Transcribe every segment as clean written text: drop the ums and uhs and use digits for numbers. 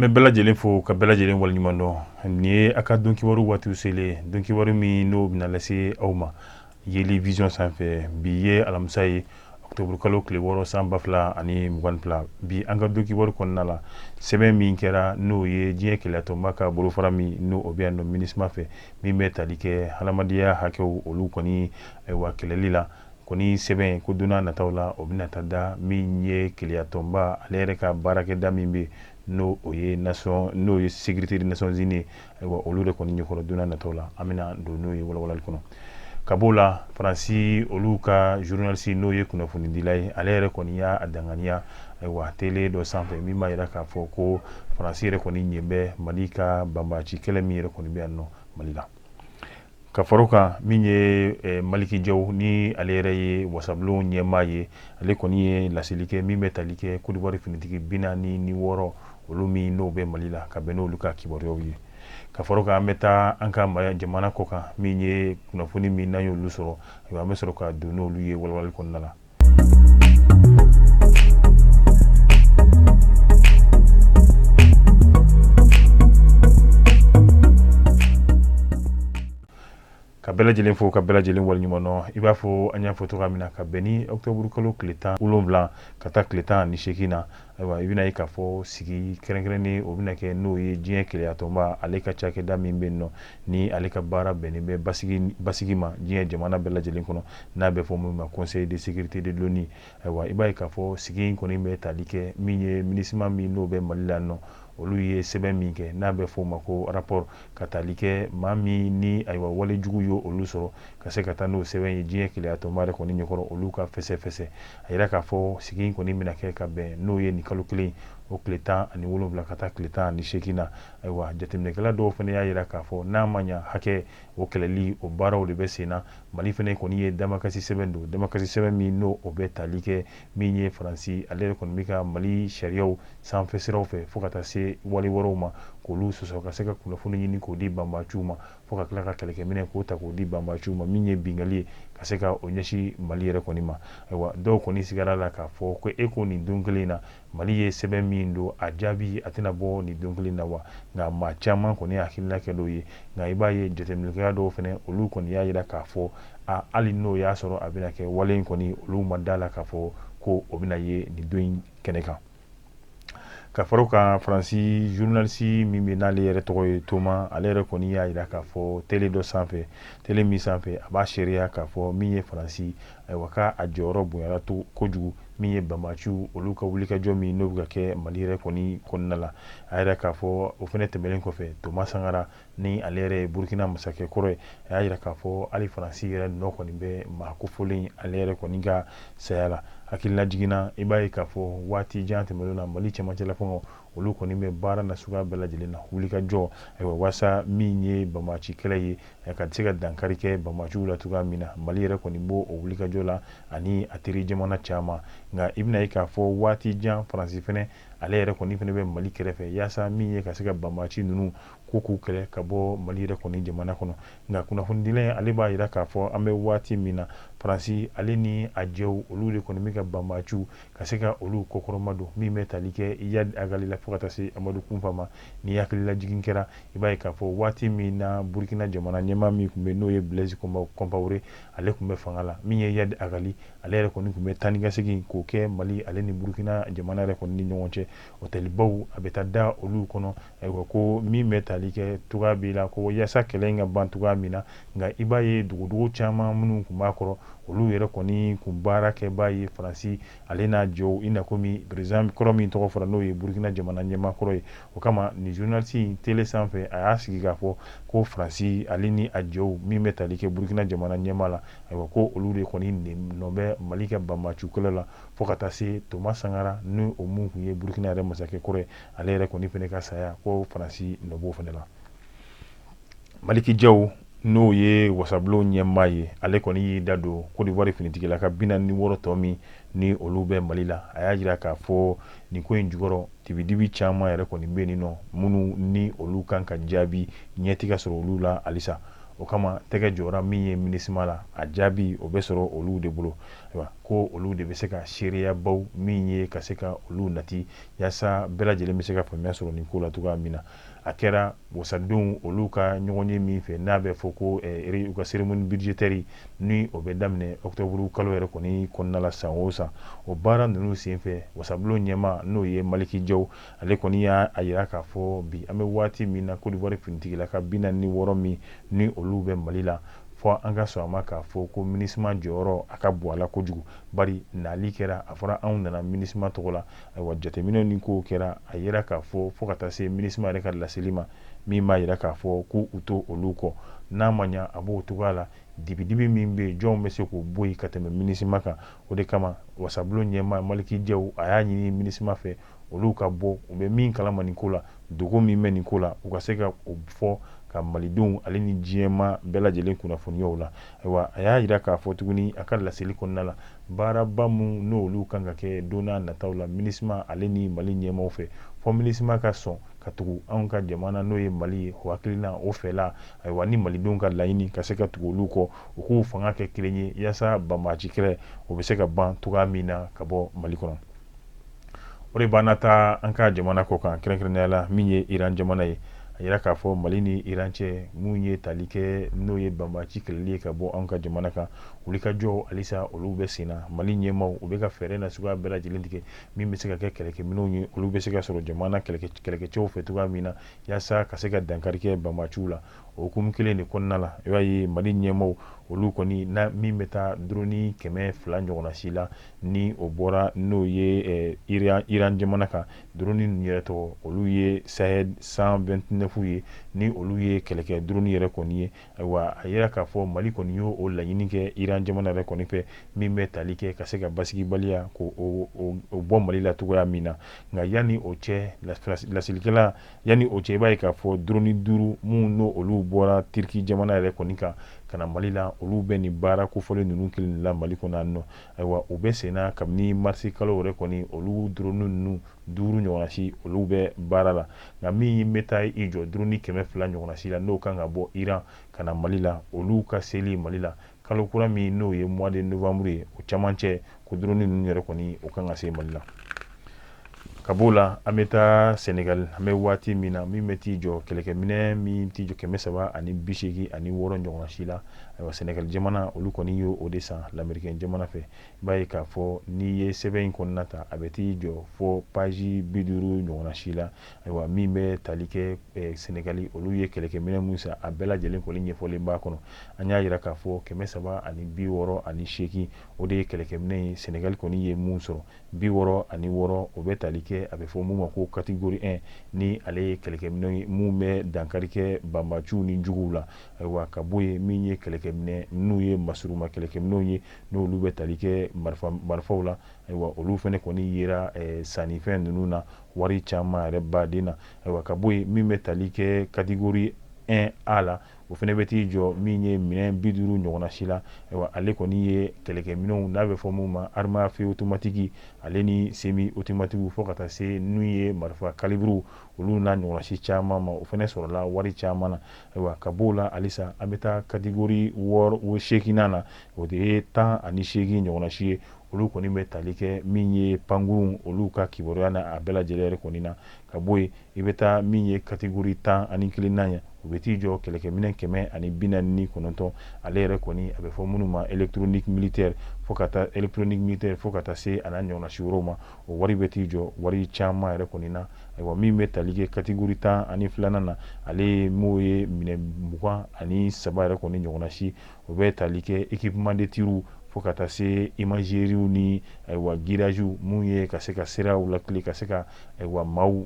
An bɛ bɛɛ lajɛlen fo ka bɛɛ lajɛlen waleɲuman dɔn. Nin ye a ka don kibaru waatiw selen, don kibaru min n'o bɛna lase aw ma Yeli Vision sanfɛ. Bi ye alamisa ye, octobre kalo tile 6, san 2022. Bi an ka don kibaru kɔnɔna la, sɛbɛn min kɛra, n'o ye diɲɛ kelenyatɔnba ka bolofara min n'o o bɛ yan nɔ MINUSMA fɛ, min bɛ tali kɛ hadamadenya hakɛw olu kɔni ayiwa kɛlɛli la kɔni, sɛbɛn ko don nataw la o bɛna taa da min ye kelenyatɔnba ale yɛrɛ ka baarakɛda min bɛ n'o o ye nation n'o ye sécurité des Nations Unies, ayiwa olu de kɔni ɲɛkɔrɔ don nataw la, an bɛna don n'o ye walawalali kɔnɔ. Ka b'o la, Faransi olu ka journaliste n'o ye kunnafonidila ye, ale yɛrɛ kɔni y'a danganiya ayiwa tele dɔ sanfɛ, min b'a jira k'a fɔ ko Faransi yɛrɛ kɔni ɲɛ bɛ Mali ka banbaanci kɛlɛ min yɛrɛ kɔni bɛ yan nɔ Mali la. Ka fara o kan, min ye Maliki Jaw ni ale yɛrɛ ye wasabulon ɲɛmaa ye, ale kɔni ye laseli kɛ min bɛ tali kɛ Côte d'Ivoire finitigi 46 olu min n'o bɛ Mali la, ka bɛn n'olu ka kibaruyaw ye. Ka fara o kan, an bɛ taa an ka jamana kɔ kan, min ye kunnafoni min n'an y'olu sɔrɔ, an bɛ sɔrɔ ka don n'olu ye walawalali kɔnɔna la. Ka bɛɛ lajɛlen fo ka bɛɛ lajɛlen waleɲuman dɔn. I b'a fɔ an y'a fɔ cogoya min na, ka bɛn ni octobre kalo tile 17 ka taa tile 18 na, ayiwa i bɛna ye k'a fɔ sigi kɛrɛnkɛrɛnnen o bɛna kɛ, n'o ye diɲɛ kelenyatɔnba ale ka cakɛda min bɛ yen nɔ, ni ale ka baara bɛnnen bɛ basigi ma diɲɛ jamana bɛɛ lajɛlen kɔnɔ, n'a bɛ fɔ min ma Conseil de sécurité de l'ONU. Ayiwa i b'a ye k'a fɔ sigi in kɔni bɛ tali kɛ min ye MINUSMA min n'o bɛ Mali la nɔ, olu ye sɛbɛn min kɛ n'a bɛ fɔ o ma ko rapport, ka tali kɛ maa min ni ayiwa walejugu ye olu sɔrɔ, ka se ka taa n'o sɛbɛn ye diɲɛ kelenyatɔnba yɛrɛ kɔni ɲɛkɔrɔ, olu ka fɛsɛfɛsɛ. A yira k'a fɔ sigi in kɔni bɛna kɛ ka bɛn n'o ye nin kalo kelen o tile 17 ka taa tile 18 na. Ayiwa jateminɛkɛla dɔw fana y'a jira k'a fɔ n'a ma ɲa hakɛ o kɛlɛli o baaraw de bɛ sen na. Mali fana kɔni ye damakasi sɛbɛn don, damakasi sɛbɛn min n'o o bɛ tali kɛ min ye Faransi ale yɛrɛ kɔni bɛ ka Mali sariyaw sanfɛ siraw fɛ, fo ka taa se wale wɛrɛw ma, k'olu sɔsɔ, ka se ka kunnafoni ɲini k'o di banbaanciw ma, fo ka tila ka kɛlɛkɛminɛ k'o ta k'o di banbaanciw ma, min ye binkanni ye ka se ka o ɲɛsin Mali yɛrɛ kɔni ma. Ayiwa dɔw kɔni sigara la k'a fɔ ko e ko nin don kelen in na Mali ye sɛbɛn min don, a jaabi a tɛna bɔ nin don kelen na wa? Nka maa caman kɔni hakilina kɛ dɔw ye. Nka i b'a ye jateminɛkɛla dɔw fana, olu kɔni y'a jira k'a fɔ a hali n'o y'a sɔrɔ a bɛna kɛ, wale in kɔni olu ma da la k'a fɔ ko o bɛna ye nin don in kɛnɛ kan. Ka fara o kan, Faransi journaliste min bɛ n'ale yɛrɛ tɔgɔ ye Toma, ale yɛrɛ kɔni y'a jira k'a fɔ tele dɔ sanfɛ, tele min sanfɛ a b'a seereya k'a fɔ min ye Faransi, ayiwa k'a jɔyɔrɔ bonyara to kojugu min ye banbaanciw olu ka wulikajɔ min n'o bɛ ka kɛ Mali yɛrɛ kɔni kɔnɔna la. A yɛrɛ k'a fɔ o fana tɛmɛnen kɔfɛ, Toma Sankara ni ale yɛrɛ ye Burukina masakɛ kɔrɔ ye, a y'a jira k'a fɔ hali Faransi yɛrɛ nɔ kɔni bɛ maa kofɔlen ale yɛrɛ kɔni ka saya la. Hakililajigin na, i b'a ye k'a fɔ waati jan tɛmɛnen na, Mali cɛmancɛla fanga olu kɔni bɛ baara na suguya bɛɛ lajɛlen na, wulikajɔ ayiwa waasa min ye banbaanci kɛlɛ ye ka se ka dankari kɛ banbaanciw la cogoya min na. Mali yɛrɛ kɔni b'o o wulikajɔ la ani a teri jamana caman. Nka i bɛna ye k'a fɔ waati jan, Faransi fana ale yɛrɛ kɔni fana bɛ Mali kɛrɛfɛ yaasa min ye ka se ka banbaanci ninnu ko k'u kɛlɛ ka bɔ Mali yɛrɛ kɔni jamana kɔnɔ. Nka kunnafonidila in ale b'a jira k'a fɔ an bɛ waati min na, Faransi ale ni a jɛw olu de kɔni bɛ ka banbaanciw ka se ka olu kɔkɔrɔma don, min bɛ tali kɛ Iyad Ag Ghali la fo ka taa se Amadu Kunfa ma. Ni hakililajigin kɛra, i b'a ye k'a fɔ waati min na Burukina jamana ɲɛmaa min tun bɛ n'o ye Blaise Compaoré, ale tun bɛ fanga la, min ye Iyad Ag Ghali ale yɛrɛ kɔni tun bɛ taa ni ka segin k'o kɛ Mali ale ni Burukina jamana yɛrɛ kɔni ni ɲɔgɔn cɛ, hôtelbaw a bɛ taa da olu kɔnɔ, ayiwa ko min bɛ tali kɛ cogoya b'i la ko yaasa kɛlɛ in ka ban cogoya min na. Nka i b'a ye dogodogo caman minnu tun b'a kɔrɔ, olu yɛrɛ kɔni kun baara kɛbaa ye Faransi ale n'a jɛw, i n'a komi président kɔrɔ min tɔgɔ fɔra n'o ye Burukina jamana ɲɛmaa kɔrɔ ye. O kama nin journaliste in tele sanfɛ a y'a sigi k'a fɔ ko Faransi ale ni a jɛw min bɛ tali kɛ Burukina jamana ɲɛmaa la, ayiwa ko olu de kɔni nɔ bɛ Mali ka banbaanci kɛlɛ la, fo ka taa se Toma Sankara ni o mun tun ye Burukina yɛrɛ masakɛ kɔrɔ ye, ale yɛrɛ kɔni fana ka saya, ko Faransi nɔ b'o fana la. Maliki Jaw n'o ye wasabulon ɲɛmaa ye, ale kɔni y'i da don Côte d'Ivoire finitigila ka 46 tɔ min ni olu bɛ Mali la. A y'a jira k'a fɔ nin ko in jukɔrɔ dibidibi caman yɛrɛ kɔni bɛ nin nɔ, minnu ni olu kan ka jaabi ɲɛ tɛ ka sɔrɔ olu la halisa. O kama tɛgɛ jɔra min ye MINUSMA la, a jaabi o bɛ sɔrɔ olu de bolo. Ayiwa, ko olu de bɛ se ka seereyabaw min ye ka se ka olu nati yaasa bɛɛ lajɛlen bɛ se ka faamuya sɔrɔ nin ko la cogoya min na. A kɛra wasadenw olu ka ɲɔgɔnye min fɛ, n'a bɛ fɔ ko u ka cérémonie budgétaire, ni o bɛ daminɛ octobre kalo yɛrɛ kɔni kɔnɔna la san o san, o baara ninnu senfɛ, wasabulon ɲɛmaa n'o ye Maliki Jaw, ale kɔni y'a jira k'a fɔ bi an bɛ waati min na, Côte d'Ivoire finitigilaka 46 min ni olu bɛ Mali la, fɔ an ka sɔn a ma k'a fɔ ko MINUSMA jɔyɔrɔ a ka bon a la kojugu, bari nali kɛra, a fɔra anw nana MINUSMA tɔgɔ la. Ayiwa, jateminɛ ni kow kɛra, a yira k'a fɔ fo ka taa se MINUSMA yɛrɛ ka laseli ma min b'a jira k'a fɔ ko u to olu kɔ, n'a ma ɲa a b'o cogoya la. Dibidibi min bɛ yen, jɔnw bɛ se k'o bɔ yen ka tɛmɛ MINUSMA kan? O de kama wasabulon ɲɛmaa Maliki Jaw, a y'a ɲini MINUSMA fɛ olu ka bɔ, u bɛ min kalama nin ko la, dogo min bɛ nin ko la, u ka se ka o fɔ ka malidenw ale ni diɲɛmaa bɛɛ lajɛlen kunnafoniyaw la. Ayiwa, a y'a jira k'a fɔ tuguni a ka laseli kɔnɔna la, baaraba min n'olu kan ka kɛ don n'a nataw la MINUSMA ale ni Mali ɲɛmaaw fɛ, fɔ MINUSMA ka sɔn ka tugu anw ka jamana n'o ye Mali ye, o hakilina o fɛla, ayiwa, ni malidenw ka laɲini ka se ka tugu olu kɔ, u k'u fanga kɛ kelen ye yaasa banbaanci kɛlɛ o bɛ se ka ban cogoya min na ka bɔ Mali kɔnɔ. O de b'an taa an ka jamana kɔ kan, kɛrɛnkɛrɛnnenya la min ye Iran jamana ye. A yira k'a fɔ Mali ni Iran cɛ mun ye tali kɛ, n'o ye banbaanci kɛlɛli ye ka bɔ anw ka jamana kan, wulikajɔ halisa olu bɛ sen na. Mali ɲɛmaaw u bɛ ka fɛɛrɛ na suguya bɛɛ lajɛlen tigɛ min bɛ se ka kɛ kɛlɛkɛminɛnw ye, olu bɛ se ka sɔrɔ jamana kɛlɛkɛcɛw fɛ cogoya min na yaasa ka se ka dankari kɛ banbaanciw la. O hukumu kelen de kɔnɔna la, i b'a ye Mali ɲɛmaaw olu kɔni na min bɛ taa drone 200 ɲɔgɔnna si la, ni o bɔra n'o ye Iran jamana kan. Drone ninnu yɛrɛ tɔgɔ olu ye Shahed 129 ye, ni olu ye kɛlɛkɛ drone yɛrɛ kɔni ye. Ayiwa, a yira k'a fɔ Mali kɔni y'o o laɲini kɛ Iran jamana yɛrɛ kɔni fɛ, min bɛ tali kɛ ka se ka basigibaliya ko o bɔ Mali la cogoya min na. Nka yanni o cɛ, lasilikɛla, yanni o cɛ, i b'a ye k'a fɔ drone duuru minnu n'o olu bɔra Turki jamana yɛrɛ kɔni kan ka na Mali la, olu bɛ nin baara kofɔlen ninnu kelen la Mali kɔnɔ yan nɔ. Ayiwa, u bɛ senna kabini marisi kalo yɛrɛ kɔni, olu drone ninnu duuru ɲɔgɔnna si olu bɛ baara la. Nka min bɛ taa i jɔ drone 200 ɲɔgɔnna si la, n'o kan ka bɔ Iran ka na Mali la, olu ka seli Mali la kalo kura min n'o ye mois de novembre ye, o camancɛ ko drone ninnu yɛrɛ kɔni o kan ka se Mali la. Ka b'o la, an bɛ taa Senegal. An bɛ waati min na, min bɛ t'i jɔ kɛlɛkɛminɛ min t'i jɔ 386 ɲɔgɔnna si la, ayiwa, Senegal jamana olu kɔni y'o o de san lamɛrikɛn jamana fɛ. I b'a ye k'a fɔ n'i ye sɛbɛn in kɔnɔna ta, a bɛ t'i jɔ fɔ page 50 ɲɔgɔnna si la. Ayiwa, min bɛ tali kɛ Senegali olu ye kɛlɛkɛminɛ min san, a bɛɛ lajɛlen kɔni ɲɛfɔlen b'a kɔnɔ. An y'a jira k'a fɔ 368, o de ye kɛlɛkɛminɛ ye Senegali kɔni ye mun sɔrɔ. 66, o bɛ tali kɛ a bɛ fɔ mun ma ko catégorie 1, ni ale ye kɛlɛkɛminɛ ye mun bɛ dankari kɛ banbaanciw ni juguw la. Ayiwa, ka bɔ yen, min ye kɛlɛkɛminɛ n'u ye masuruma kɛlɛkɛminɛw ye, n'olu bɛ tali kɛ marifaw la, ayiwa, olu fana kɔni yera sannifɛn ninnu na wari caman yɛrɛ baden na. Ayiwa, ka bɔ yen, min bɛ tali kɛ catégorie 1A la, o fana bɛ t'i jɔ min ye minɛn 50 ɲɔgɔnna si la. Ayiwa, ale kɔni ye kɛlɛkɛminɛnw n'a bɛ fɔ min ma arme à feu automatique ale ni semi automatique, fo ka taa se n'u ye marifa calibre olu n'a ɲɔgɔnna si caman ma, o fana sɔrɔla wari caman na. Ayiwa, ka b'o la halisa, an bɛ taa catégorie wɔɔrɔ o seeginnan na, o de ye 18 ɲɔgɔnna si ye. Olu kɔni bɛ tali kɛ min ye pankurun olu ka kibaruya na a bɛɛ lajɛlen yɛrɛ kɔni na. Ka bɔ yen, i bɛ taa min ye catégorie 11nan ye, o bɛ t'i jɔ kɛlɛkɛminɛ 149, ale yɛrɛ kɔni a bɛ fɔ minnu ma électronique militaire, fo ka taa électronique militaire fo ka taa se a n'a ɲɔgɔnna si wɛrɛw ma, o wari bɛ t'i jɔ wari caman yɛrɛ kɔni na. Ayiwa, min bɛ tali kɛ catégorie 12nan na, ale ye m'o ye minɛ 23 yɛrɛ kɔni ɲɔgɔnna si, o bɛ tali kɛ équipement de tir fo ka taa se imagerie ni ayiwa guidage mun ye ka se ka siraw lakile, ka se ka ayiwa maaw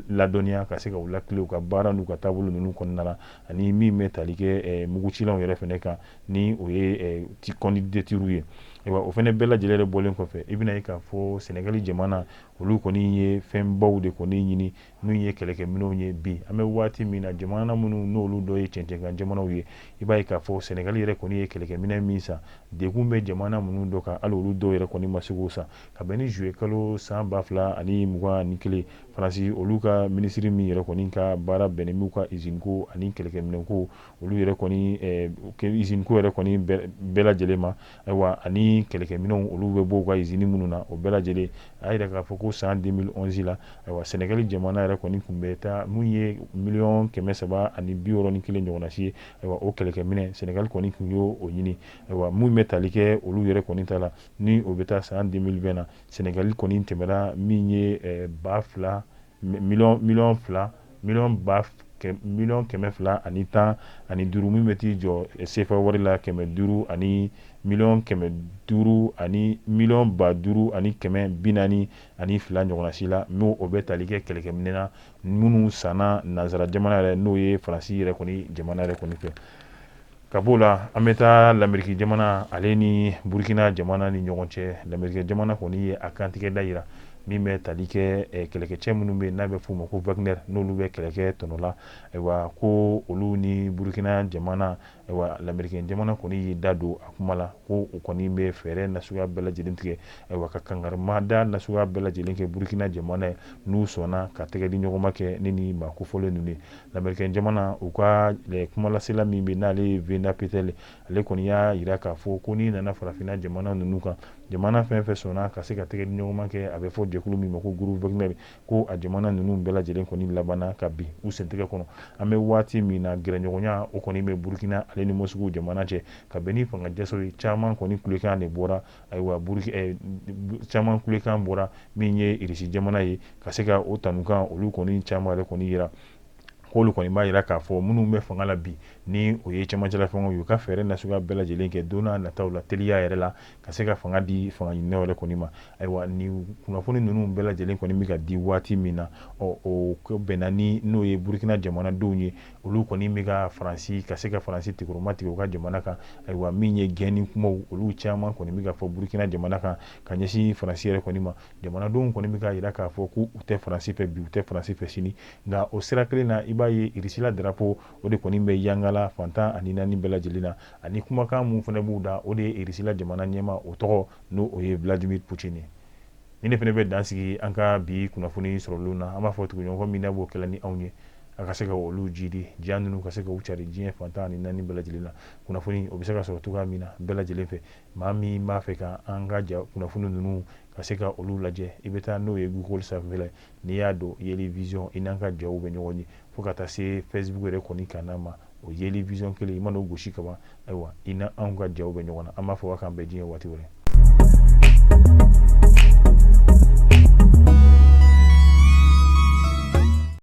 ladɔnniya, ka se ka u lakile u ka baara n'u ka taabolo ninnu kɔnɔna la, ani min bɛ tali kɛ mugucilanw yɛrɛ fana kan, ni o ye conduite de tir ye. Ayiwa, o fana bɛɛ lajɛlen yɛrɛ bɔlen kɔfɛ, i bɛna ye k'a fɔ Senegali jamana, olu kɔni ye fɛnbaw de kɔni ɲini, n'u ye kɛlɛkɛminɛnw ye. Bi an bɛ waati min na, jamana minnu n'olu dɔ ye cɛncɛnkan jamanaw ye, i b'a ye k'a fɔ Senegali yɛrɛ kɔni ye kɛlɛkɛminɛn min san, degun bɛ jamana minnu dɔ kan, hali olu dɔw yɛrɛ kɔni ma se k'o san. Ka bɛn ni juillet kalo san 2021, Faransi olu ka minisiri min yɛrɛ kɔni ka baara bɛnnen b'u ka usine ko ani kɛlɛkɛminɛn ko, olu yɛrɛ kɔni usine ko yɛrɛ kɔni bɛɛ lajɛlen ma, ayiwa, ani kɛlɛkɛminɛnw olu bɛ bɔ u ka usine minnu na, o bɛɛ lajɛlen, a y'a jira k'a fɔ ko san 2011 la, ayiwa, Senegali jamana yɛrɛ kɔni tun bɛ taa mun ye 361 miliyɔn ɲɔgɔnna si ye. Ayiwa, o kɛlɛkɛminɛ, Senegali kɔni tun y'o ɲini. Ayiwa, mun bɛ tali kɛ olu yɛrɛ kɔni ta la, ni o bɛ taa san 2020 na, Senegali kɔni tɛmɛra min ye ba fila miliyɔn fila miliyɔn ba 215 miliyɔn, min bɛ t'i jɔ sefa wari la 500 ani 500 miliyɔn ani 542 miliyɔn ɲɔgɔnna si la, n'o o bɛ tali kɛ kɛlɛkɛminɛn na minnu sanna nansara jamana yɛrɛ, n'o ye Faransi yɛrɛ kɔni jamana yɛrɛ kɔni fɛ. Ka b'o la, an bɛ taa Lameriki jamana ale ni Burukina jamana ni ɲɔgɔn cɛ. Lameriki jamana kɔni ye a kantigɛda jira min bɛ tali kɛ kɛlɛkɛcɛ minnu bɛ n'a bɛ f'u ma ko Wagner, n'olu bɛ kɛlɛkɛ tɔnɔ la. Ayiwa, ko olu ni Burukina jamana, ayiwa, Lameriki jamana kɔni y'i da don a kuma la ko u kɔni bɛ fɛɛrɛ nasuguya bɛɛ lajɛlen tigɛ, ayiwa, ka kangarimada nasuguya bɛɛ lajɛlen kɛ Burukina jamana ye, n'u sɔnna ka tɛgɛ di ɲɔgɔnma kɛ ni maa kofɔlen ninnu ye. Lameriki jamana, u ka kumalasela min bɛ n'ale ye Vedant Patel, ale kɔni y'a jira k'a fɔ ko n'i nana farafinna jamana ninnu kan, jamana fɛn fɛn sɔnna ka se ka tɛgɛ di ɲɔgɔnma kɛ, a bɛ fɔ jɛkulu min ma ko groupe Wagner, ko a jamana ninnu bɛɛ lajɛlen kɔni labanna ka bin u sentigɛ kɔnɔ. An bɛ waati min na, gɛrɛɲɔgɔnya o kɔni bɛ Burukina ale ni Moscou jamana cɛ, ka bɛn ni fanga jaso ye. Caman kɔni kulekan de bɔra, ayiwa, caman kulekan bɔra min ye Irisi jamana ye, ka se ka o tanukan olu kɔni caman yɛrɛ kɔni jira k'olu kɔni b'a jira k'a fɔ minnu bɛ fanga la bi, ni o ye cɛmancɛla fangaw ye, u ka fɛɛrɛ nasuguya bɛɛ lajɛlen kɛ don n'a nataw la teliya yɛrɛ la, ka se ka fanga di fanga ɲininaw yɛrɛ kɔni ma. Ayiwa, nin kunnafoni ninnu bɛɛ lajɛlen kɔni bɛ ka di waati min na, ɔ, o bɛnna ni n'o ye Burukina jamanadenw ye, olu kɔni bɛ ka Faransi, ka se ka Faransi tigɛrɔma tigɛ u ka jamana kan. Ayiwa, min ye gɛnni kumaw, olu caman kɔni bɛ ka fɔ Burukina jamana kan ka ɲɛsin Faransi yɛrɛ kɔni ma. Jamanadenw kɔni bɛ k'a jira k'a fɔ k'u tɛ Faransi fɛ bi, u tɛ Faransi fɛ sini. Nka o sira kelen na, i b'a ye Irisila drapeau o de kɔni bɛ yangala fantan ani naani bɛɛ lajɛlen na, ani kumakan mun fana b'u da, o de ye Irisila jamana ɲɛmaa, o tɔgɔ n'o o ye Vladimir Poutine ye. Ni ne fana bɛ dan sigi an ka bi kunnafoni sɔrɔlenw na. An b'a fɔ tuguɲɔgɔn min n'a b'o kɛla ni anw ye, a ka se ka olu jidi ja ninnu, ka se ka u cari diɲɛ fantan ani naani bɛɛ lajɛlen na. Kunnafoni o bɛ se ka sɔrɔ cogoya min na bɛɛ lajɛlen fɛ, maa min b'a fɛ ka an ka ja kunnafoni ninnu ka se ka olu lajɛ, i bɛ taa n'o ye Google sanfɛla. N'i y'a don Yeli Vision, i n'an ka jaw bɛ ɲɔgɔn ye, fo ka taa se Facebook yɛrɛ kɔni kanna ma, o Yeli Vision kelen, i mana o gosi ka ban, ayiwa, i n'anw ka jaw bɛ ɲɔgɔn na. An b'a fɔ k'an bɛn diɲɛ waati wɛrɛ.